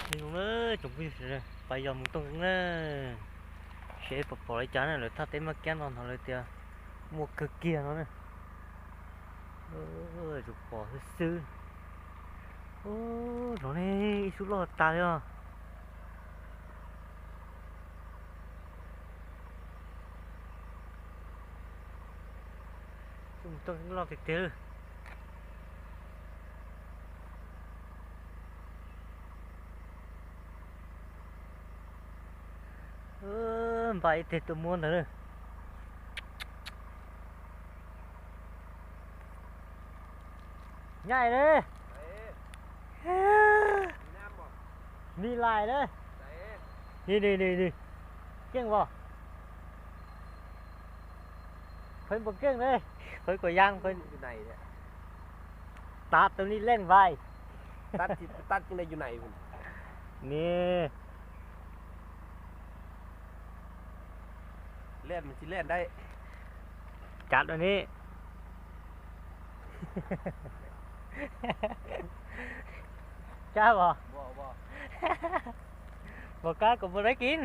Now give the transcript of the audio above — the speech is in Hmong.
Nyob zoo na tsoom phooj ywg, pais yos mus Tooj Keeb na, seb puas pom li cas na, lawv thaj teb maj kiab no hnov lawv tias muaj kawg kiag no na. Tsuas pom xwb xwb. Ub, no ne, ib xub loj tas li os. Ub, Tooj Keeb loj tiag tiag. Npaj ib teg tuaj muab ntawd. Nyaj ne, ni lais ne, ni ni ni ni, keej os. Qhov npaum keej ne, qhov kuas yaj, tav tus ni leej vais. Ni, cav dua ni. Kab os, mos kab kom puas dab kiv.